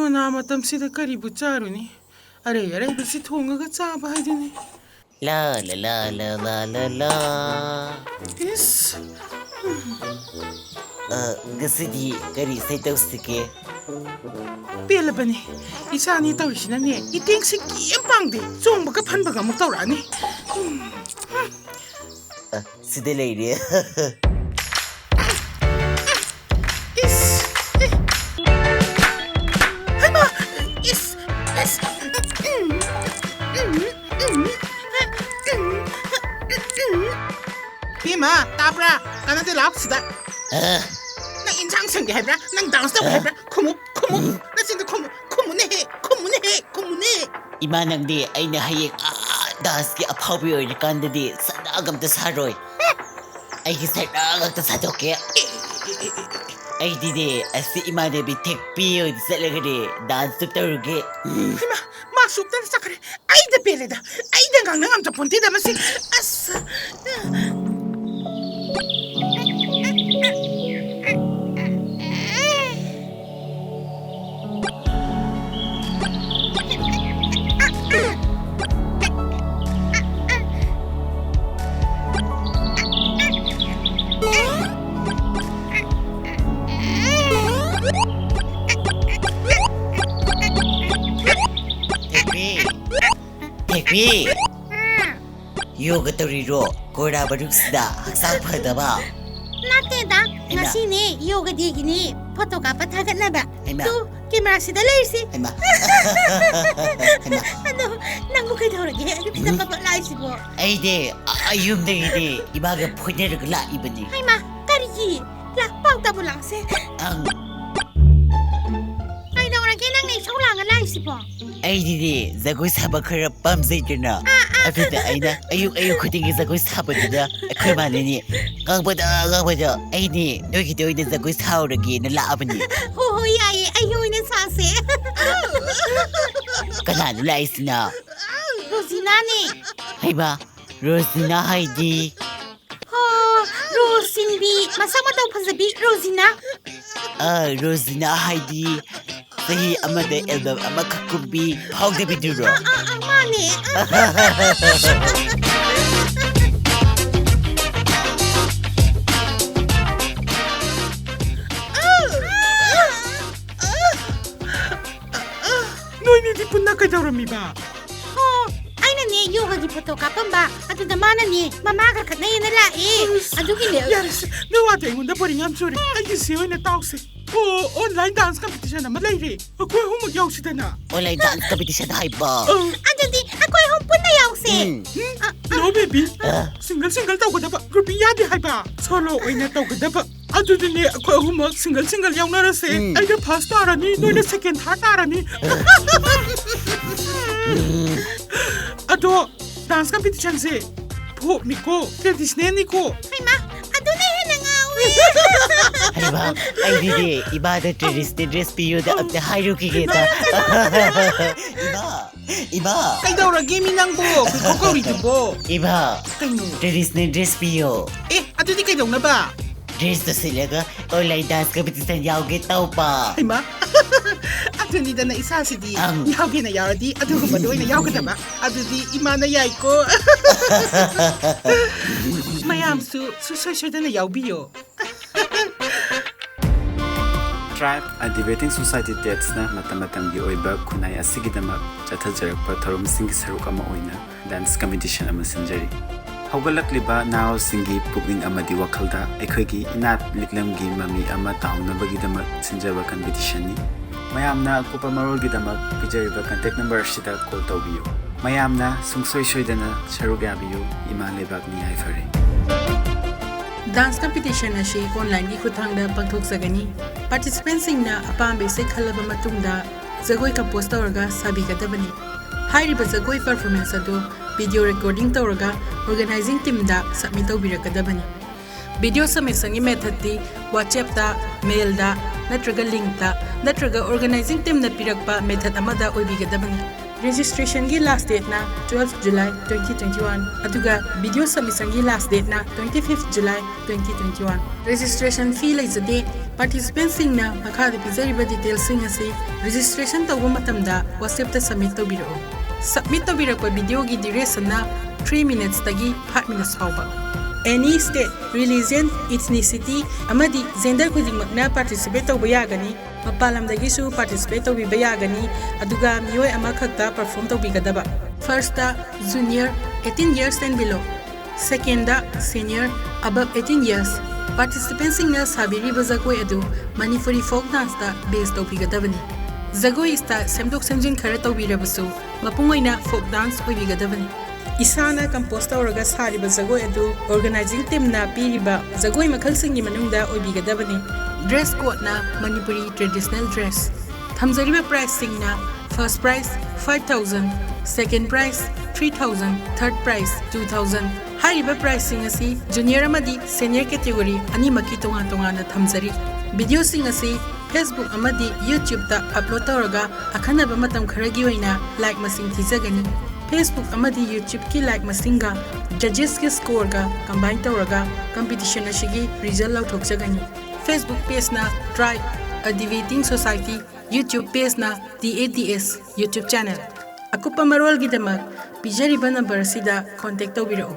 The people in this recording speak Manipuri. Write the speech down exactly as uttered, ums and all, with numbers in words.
ꯁꯅꯥ ꯃꯇꯝꯁꯤꯗ ꯀꯔꯤꯕꯨ ꯆꯥꯔꯨꯅꯤ? ꯑꯔꯩ ꯑꯔꯩꯕꯁꯤ ꯊꯣꯡꯉꯒ ꯆꯥꯕ ꯍꯥꯏꯗꯨꯅꯤ꯫ ꯂꯥ, ꯂꯥ, ꯂꯥ, ꯂꯥ, ꯂꯥ, ꯂꯥ, ꯂꯥ꯫ ꯏꯁ! ꯑ, ꯉꯁꯤꯗꯤ ꯀꯔꯤ ꯏꯁꯩ ꯇꯧꯁꯤꯒꯦ? ꯄꯦꯜꯂꯕꯅꯤ꯫ ꯏꯆꯥꯅꯤ ꯇꯧꯔꯤꯁꯤꯅꯅꯦ, ꯏꯇꯦꯡ ꯁꯤꯡꯀꯤ ꯌꯥꯝ ꯄꯥꯡꯗꯦ꯫ ꯆꯣꯡꯕꯒ ꯐꯟꯕꯒ ꯑꯃꯨꯛ ꯇꯧꯔꯛꯑꯅꯤ꯫ ꯎꯝ꯫ ꯑ, ꯁꯤꯗ ꯂꯩꯔꯦ꯫ ꯏꯁ! ꯑꯦ! ꯍꯩꯃꯥ! ꯏꯁ! ꯏꯁ! ꯎꯝ, ꯎꯝ, ꯎꯝ, ꯎꯝ, ꯎꯝ, ꯎꯝ, ꯎꯝ꯫ ꯏꯕꯦꯝꯃ, ꯇꯥꯕ꯭ꯔꯥ? ꯀꯥꯟꯅꯗꯦ, ꯂꯥꯛꯑꯣ ꯁꯤꯗ꯫ ꯑ꯫ ꯅꯪ ꯏꯟꯁꯥꯡ ꯁꯦꯝꯒꯦ ꯍꯥꯏꯕ꯭ꯔꯥ? ꯅꯪ ꯗꯥꯟꯁ ꯇꯧꯒꯦ ꯑ꯫ ꯍꯥꯏꯕ꯭ꯔꯥ? ꯈꯨꯝꯃꯨ, ꯈꯨꯝꯃꯨ꯫ ꯅꯆꯤꯟꯗꯣ ꯈꯨꯝꯃꯨ, ꯈꯨꯝꯃꯨꯅꯦꯍꯦ, ꯈꯨꯝꯃꯨꯅꯦꯍꯦ, ꯈꯨꯝꯃꯨꯅꯦ꯫ ꯏꯃꯥ, ꯅꯪꯗꯤ ꯑꯩꯅ ꯍꯌꯦꯡ ꯑꯥ ꯗꯥꯟꯁꯀꯤ ꯑꯐꯥꯎꯕꯤ ꯑꯣꯏꯔꯤꯀꯥꯟꯗꯗꯤ ꯁꯅꯥꯒ ꯑꯝꯇ ꯁꯥꯔꯣꯏ꯫ ꯑꯩꯒꯤ ꯁꯅꯥ ꯉꯥꯛꯇ ꯁꯥꯗꯣꯛꯀꯦ꯫ ꯑꯩꯗꯤꯅꯦ, ꯑꯁꯤ ꯏꯃꯥꯟꯅꯕꯤ ꯊꯦꯛꯄꯤ ꯍꯣꯏꯗ ꯆꯠꯂꯒꯅꯦ, ꯗꯥꯟꯁꯇꯨ ꯇꯧꯔꯨꯒꯦ꯫ ꯍꯩꯃꯥ, ꯃꯥ ꯁꯨꯛꯇꯅ ꯆꯠꯈ꯭ꯔꯦ꯫ ꯑꯩꯗ ꯄꯦꯜꯂꯦꯗ꯫ ꯑꯩꯗ ꯉꯥꯡꯅ ꯉꯝꯖꯄꯣꯟꯇꯦꯗ ꯃꯁꯤ꯫ ꯑꯁ꯫ ꯊꯦꯛꯄꯤ! ꯊꯦꯛꯄꯤ! ꯌꯣꯒ ꯇꯧꯔꯤꯔꯣ? ꯀꯣꯔꯥ ꯃꯅꯨꯡꯁꯤꯗ ꯍꯛꯆꯥꯡ ꯐꯗꯕ? ꯅꯠꯇꯦꯗ, ꯍꯩꯃꯥ꯫ ꯉꯁꯤꯅꯦ ꯌꯣꯒ ꯗꯦꯒꯤꯅꯦ ꯐꯣꯇꯣ ꯀꯥꯞꯄ ꯊꯥꯒꯠꯅꯕ꯫ ꯍꯩꯃꯥ꯫ ꯇꯨ, ꯀꯦꯃꯦꯔꯥꯁꯤꯗ ꯂꯩꯔꯤꯁꯤ꯫ ꯍꯩꯃꯥ꯫ ꯍꯩꯃꯥ꯫ ꯑꯗꯣ, ꯅꯪꯕꯨ ꯀꯩꯗꯧꯔꯒꯦ? ꯑꯌꯨꯛꯁꯤꯗ ꯎꯝ꯫ ꯄꯕ꯭ꯔꯞ ꯂꯥꯛꯏꯁꯤꯕꯣ? ꯑꯩꯗꯤ, ꯑ, ꯌꯨꯝꯗꯒꯤꯗꯤ ꯏꯃꯥꯒ ꯐꯣꯏꯅꯔꯒ ꯂꯥꯛꯏꯕꯅꯤ꯫ ꯍꯩꯃꯥ, ꯀꯔꯤꯒꯤ? ꯂꯥꯛ, ꯄꯥꯎ ꯇꯝꯃꯨ ꯂꯥꯛꯁꯦ꯫ ꯑꯪ꯫ ꯀꯩꯗꯧꯔꯒꯦ ꯅꯪꯅ ꯏꯁꯧ ꯂꯥꯡꯉ ꯂꯥꯛꯏꯁꯤꯕꯣ? ꯑꯩꯗꯤꯅꯦ, ꯖꯒꯣꯏ ꯁꯥꯕ ꯈꯔ ꯄꯥꯝꯖꯩꯗꯅ꯫ ꯑꯥ, ꯑꯥ, ꯑꯗꯨꯗ ꯑꯥ, ꯑꯥ꯫ ꯑꯩꯅ ꯑꯌꯨꯛ ꯑꯌꯨꯛ ꯈꯨꯗꯤꯡꯒꯤ ꯖꯒꯣꯏ ꯁꯥꯕꯗꯨꯗ ꯑꯩꯈꯣꯏ ꯃꯥꯅꯅꯦ ꯉꯥꯡꯕꯗ, ꯉꯥꯡꯕꯗ ꯑꯩꯅꯦ ꯅꯣꯏꯒꯤꯗ ꯑꯣꯏꯅ ꯖꯒꯣꯏ ꯁꯥꯎꯔꯒꯦꯅ ꯂꯥꯛꯑꯕꯅꯤ꯫ ꯍꯣ, ꯍꯣ, ꯌꯥꯏꯌꯦ, ꯑꯩꯒꯤ ꯑꯣꯏꯅ ꯁꯥꯁꯦ꯫ ꯀꯅꯥꯅꯣ ꯂꯥꯛꯏꯁꯤꯅ? ꯔꯣꯖꯤꯅꯥꯅꯦ꯫ ꯍꯩꯃꯥ, ꯔꯣꯖꯤꯅꯥ ꯍꯥꯏꯗꯤ? ꯍꯣ, ꯔꯣꯁ ꯆꯤꯟꯕꯤ, ꯃꯁꯛ ꯃꯇꯧ ꯐꯖꯕꯤ ꯔꯣꯖꯤꯅꯥ꯫ ꯑ, ꯔꯣꯖꯤꯅꯥ ꯍꯥꯏꯗꯤ ꯆꯍꯤ ꯑꯃꯗ ꯑꯦꯜꯕꯝ ꯑꯃꯈꯛ ꯀꯨꯝꯕꯤ ꯐꯥꯎꯗꯕꯤꯗꯨꯔꯣ? ꯑꯥ, ꯑꯥ, ꯃꯥꯅꯦ꯫ ꯅꯣꯏꯅꯤꯗꯤ ꯄꯨꯟꯅ ꯀꯩꯗꯧꯔꯝꯃꯤꯕ? ꯑꯣ, ꯑꯩꯅꯅꯦ ꯌꯣꯒꯒꯤ ꯐꯣꯇꯣ ꯀꯥꯞꯄꯝꯕ, ꯑꯗꯨꯗ ꯃꯥꯅꯅꯦ ꯃꯃꯥꯒ ꯈꯠꯅꯩꯅ ꯂꯥꯛꯑꯦ꯫ ꯑꯗꯨꯒꯤꯅꯦ꯫ ꯌꯥꯔꯦꯁꯦ, ꯅꯣꯏ ꯋꯥꯗꯤ ꯑꯩꯉꯣꯟꯗ ꯕꯣꯔꯤꯡ ꯌꯥꯝ ꯆꯨꯔꯦ꯫ ꯑꯩꯒꯤ ꯁꯤ ꯑꯣꯏꯅ ꯇꯥꯎꯁꯦ꯫ ꯑꯣ, ꯑꯣꯟꯂꯥꯏꯟ ꯗꯥꯟꯁ ꯀꯝꯄꯤꯇꯤꯁꯟ ꯑꯃ ꯂꯩꯔꯦ, ꯑꯩꯈꯣꯏ ꯑꯍꯨꯝꯃꯛ ꯌꯥꯎꯁꯤꯗꯅ꯫ ꯑꯣꯟꯂꯥꯏꯟ ꯗꯥꯟꯁ ꯀꯝꯄꯤꯇꯤꯁꯟ ꯍꯥꯏꯕ? ꯑꯗꯨꯗꯤ ꯑꯩꯈꯣꯏ ꯑꯍꯨꯝ ꯄꯨꯟꯅ ꯌꯥꯎꯁꯦ꯫ ꯎꯝ. ꯅꯣ ꯕꯦꯕꯤ, ꯁꯤꯡꯒꯜ ꯁꯤꯡꯒꯜ ꯇꯧꯒꯗꯕ, ꯒ꯭ꯔꯨꯄꯤꯡ ꯌꯥꯗꯦ ꯍꯥꯏꯕ꯫ ꯁꯣꯂꯣ ꯑꯣꯏꯅ ꯇꯧꯒꯗꯕ꯫ ꯑꯗꯨꯗꯤꯅꯦ, ꯑꯩꯈꯣꯏ ꯑꯍꯨꯝꯃꯛ ꯁꯤꯡꯒꯜ ꯁꯤꯡꯒꯜ ꯌꯥꯎꯅꯔꯁꯦ꯫ ꯎꯝ. ꯑꯩꯅ ꯐꯥꯔꯁ ꯇꯥꯔꯅꯤ, ꯅꯣꯏꯅ ꯁꯦꯀꯦꯟ, ꯊꯥꯔꯠ ꯇꯥꯔꯅꯤ꯫ ꯑꯗꯣ ꯗꯥꯟꯁ ꯀꯝꯄꯤꯇꯤꯁꯟꯁꯦ ꯐꯣꯛꯅꯤꯀꯣ, ꯇ꯭ꯔꯦꯗꯤꯁꯅꯦꯜꯅꯤꯀꯣ꯫ ꯍꯩꯃꯥ, ꯑꯗꯨꯅ ꯍꯦꯟꯅ ꯉꯥꯎꯋꯦ꯫ ꯍꯩꯃꯥ, ꯑꯩꯗꯤꯅꯦ ꯏꯃꯥꯗ ꯇ꯭ꯔꯦꯗꯤꯁꯅꯦꯜ ꯗ꯭ꯔꯦꯁ ꯄꯤꯌꯣꯗ ꯑꯝꯇ ꯍꯥꯏꯔꯨꯈꯤꯒꯦꯗ꯫ ꯏꯃꯥ, ꯏꯃꯥ, ꯀꯩꯗꯧꯔꯒꯦ ꯃꯤ ꯅꯪꯕꯣ? ꯀꯣꯏꯀꯧ ꯀꯧꯔꯤꯗꯨꯕꯣ? ꯏꯃꯥ, ꯀꯩꯅꯣ? ꯇ꯭ꯔꯦꯗꯤꯁꯅꯦꯜ ꯗ꯭ꯔꯦꯁ ꯄꯤꯌꯣ꯫ ꯑꯦ, ꯑꯗꯨꯗꯤ ꯀꯩꯗꯧꯅꯕ? ꯗ꯭ꯔꯦꯁꯇꯨ ꯁꯤꯠꯂꯒ ꯑꯣꯟꯂꯥꯏꯟ ꯗꯥꯟꯁ ꯀꯝꯄꯤꯇꯤꯁꯟ ꯌꯥꯎꯒꯦ ꯇꯧꯕ꯫ ꯍꯩꯃꯥ, ꯑꯗꯨꯅꯤꯗꯅ ꯏꯁꯥꯁꯤꯗꯤ ꯑꯪ. ꯌꯥꯎꯒꯦꯅ ꯌꯥꯎꯔꯗꯤ ꯑꯗꯨꯒꯨꯝꯕꯗꯣ ꯑꯣꯏꯅ ꯌꯥꯎꯒꯗꯕ꯫ ꯑꯗꯨꯗꯤ ꯏꯃꯥꯅ ꯌꯥꯏꯀꯣ꯫ ꯃꯌꯥꯝꯁꯨ ꯁꯨꯡꯁꯣꯏ ꯁꯣꯏꯗꯅ ꯌꯥꯎꯕꯤꯌꯣ꯫ Tribe and Debating Society ꯇꯦꯠꯁꯅ ꯃꯇꯝ ꯃꯇꯝꯒꯤ ꯑꯣꯏꯕ ꯈꯨꯟꯅꯥꯏ ꯑꯁꯤꯒꯤꯗꯃꯛ ꯆꯠꯊꯖꯔꯛꯄ ꯊꯧꯔꯝꯁꯤꯡꯒꯤ ꯁꯔꯨꯛ ꯑꯃ ꯑꯣꯏꯅ ꯗꯥꯟꯁ ꯀꯝꯄꯤꯇꯤꯁꯟ ꯑꯃ ꯁꯤꯟꯖꯔꯤ꯫ ꯍꯧꯒꯠꯂꯛꯂꯤꯕ ꯅꯍꯥꯔꯣꯜꯁꯤꯡꯒꯤ ꯄꯨꯛꯅꯤꯡ ꯑꯃꯗꯤ ꯋꯥꯈꯜꯗ ꯑꯩꯈꯣꯏꯒꯤ ꯏꯅꯥꯠ ꯂꯤꯛꯂꯝꯒꯤ ꯃꯃꯤ ꯑꯃ ꯇꯥꯍꯧꯅꯕꯒꯤꯗꯃꯛ ꯁꯤꯟꯖꯕ ꯀꯝꯄꯤꯇꯤꯁꯟꯅꯤ꯫ ꯃꯌꯥꯝꯅ ꯑꯀꯨꯞꯄ ꯃꯔꯣꯜꯒꯤꯗꯃꯛ ꯄꯤꯖꯔꯤꯕ ꯀꯟꯇꯦꯛ ꯅꯝꯕꯔ ꯑꯁꯤꯗ ꯀꯣꯜ ꯇꯧꯕꯤꯌꯨ꯫ ꯃꯌꯥꯝꯅ ꯁꯨꯡꯁꯣꯏ ꯁꯣꯏꯗꯅ ꯁꯔꯨꯛ ꯌꯥꯕꯤꯌꯨ꯫ ꯏꯃꯥ ꯂꯩꯕꯥꯛꯅ ꯌꯥꯏꯐꯔꯦ꯫ ꯗꯥꯟꯁ ꯀꯝꯄꯤꯇꯤꯁꯟ ꯑꯁꯤ ꯑꯣꯟꯂꯥꯏꯟꯒꯤ ꯈꯨꯠꯊꯥꯡꯗ ꯄꯥꯡꯊꯣꯛꯆꯒꯅꯤ꯫ ꯄꯥꯔꯇꯤꯁꯤꯄꯦꯟꯁꯤꯡꯅ ꯑꯄꯥꯝꯕ ꯏꯁꯩ ꯈꯜꯂꯕ ꯃꯇꯨꯡꯗ ꯖꯒꯣꯏ ꯀꯝꯄꯣꯖ ꯇꯧꯔꯒ ꯁꯥꯕꯤꯒꯗꯕꯅꯤ꯫ ꯍꯥꯏꯔꯤꯕ ꯖꯒꯣꯏ ꯄꯔꯐꯣꯔꯃꯦꯟꯁ ꯑꯗꯨ ꯚꯤꯗꯤꯑꯣ ꯔꯦꯀꯣꯔꯗꯤꯡ ꯇꯧꯔꯒ ꯑꯣꯔꯒꯅꯥꯏꯖꯤꯡ ꯇꯤꯝꯗ ꯁꯕꯃꯤꯠ ꯇꯧꯕꯤꯔꯛꯀꯗꯕꯅꯤ꯫ ꯚꯤꯗꯤꯑꯣ ꯁꯕꯃꯤꯁꯟꯒꯤ ꯃꯦꯊꯠꯇꯤ WhatsApp-ꯇ, ꯃꯦꯜꯗ ꯅꯠꯇ꯭ꯔꯒ ꯂꯤꯡꯛꯇ ꯅꯠꯇ꯭ꯔꯒ ꯑꯣꯔꯒꯅꯥꯏꯖꯤꯡ ꯇꯤꯝꯅ ꯄꯤꯔꯛꯄ ꯃꯦꯊꯠ ꯑꯃꯗ ꯑꯣꯏꯕꯤꯒꯗꯕꯅꯤ꯫ Registration ꯒꯤ last date ꯅ twelve July twenty twenty one, ꯑꯗꯨꯒ video submission ꯒꯤ last date ꯅ twenty fifth July twenty twenty one꯫ Registration fee ꯂꯩꯖꯗꯦ꯫ Participant ꯁꯤꯡꯅ ꯃꯈꯥꯗ ꯄꯤꯖꯔꯤꯕ details ꯁꯤꯡ ꯑꯁꯤ registration ꯇꯧꯕ ꯃꯇꯝꯗ WhatsApp ꯇ submit ꯇꯧꯕꯤꯔꯛꯎ꯫ Submit ꯇꯧꯕꯤꯔꯛꯄ video ꯒꯤ duration ꯅ three minutes ꯇꯒꯤ five minutes ꯐꯥꯎꯕ꯫ Any state, religion, ethnicity ꯑꯃꯗꯤ gender ꯈꯨꯗꯤꯡꯃꯛꯅ participate ꯇꯧꯕ ꯌꯥꯒꯅꯤ꯫ ꯃꯄꯥꯟ ꯂꯝꯗꯒꯤꯁꯨ participate ꯇꯧꯕꯤꯕ ꯌꯥꯒꯅꯤ, ꯑꯗꯨꯒ ꯃꯤꯑꯣꯏ ꯑꯃꯈꯛꯇ perform ꯇꯧꯕꯤꯒꯗꯕ꯫ First ꯇ junior, eighteen years and below꯫ Second ꯇ senior, above eighteen years꯫ Participant ꯁꯤꯡꯅ ꯁꯥꯕꯤꯔꯤꯕ ꯖꯒꯣꯏ ꯑꯗꯨ ꯃꯅꯤꯄꯨꯔꯤ folk dance ꯇ base ꯇꯧꯕꯤꯒꯗꯕꯅꯤ꯫ ꯖꯒꯣꯏ style ꯁꯦꯝꯗꯣꯛ ꯁꯦꯝꯖꯤꯟ ꯈꯔ ꯇꯧꯕꯤꯔꯕꯁꯨ, ꯃꯄꯨꯡ ꯑꯣꯏꯅ folk dance ꯑꯣꯏꯕꯤꯒꯗꯕꯅꯤ꯫ ꯏꯁꯥꯅ compose ꯇꯧꯔꯒ ꯁꯥꯔꯤꯕ ꯖꯒꯣꯏ ꯑꯗꯨ organizing team ꯅ ꯄꯤꯔꯤꯕ ꯖꯒꯣꯏ ꯃꯈꯜꯁꯤꯡꯒꯤ ꯃꯅꯨꯡꯗ ꯑꯣꯏꯕꯤꯒꯗꯕꯅꯤ꯫ Dress code ꯅ ꯃꯅꯤꯄꯨꯔꯤ traditional dress꯫ ꯊꯝꯖꯔꯤꯕ prize ꯁꯤꯡꯅ: first prize five thousand, second prize three thousand, third prize two thousand꯫ ꯍꯥꯏꯔꯤꯕ prize ꯁꯤꯡ ꯑꯁꯤ junior ꯑꯃꯗꯤ senior category ꯑꯅꯤꯃꯛꯀꯤ ꯇꯣꯉꯥꯟ ꯇꯣꯉꯥꯟꯅ ꯊꯝꯖꯔꯤ꯫ Video ꯁꯤꯡ ꯑꯁꯤ Facebook ꯑꯃꯗꯤ YouTube ꯇ upload ꯇꯧꯔꯒ ꯑꯈꯟꯅꯕ ꯃꯇꯝ ꯈꯔꯒꯤ ꯑꯣꯏꯅ like ꯃꯁꯤꯡ ꯊꯤꯖꯒꯅꯤ꯫ Facebook ꯑꯃꯗꯤ YouTube ꯀꯤ like ꯃꯁꯤꯡꯒ judges ꯀꯤ score ꯒ combine ꯇꯧꯔꯒ competition ꯑꯁꯤꯒꯤ result ꯂꯥꯎꯊꯣꯛꯆꯒꯅꯤ꯫ Facebook page ꯅ Tribe, A Debating Society, YouTube page ꯅ T A D S YouTube channel꯫ ꯑꯀꯨꯞꯄ ꯃꯔꯣꯜꯒꯤꯗꯃꯛ ꯄꯤꯖꯔꯤꯕ number ꯑꯁꯤꯗ contact ꯇꯧꯕꯤꯔꯛꯎ꯫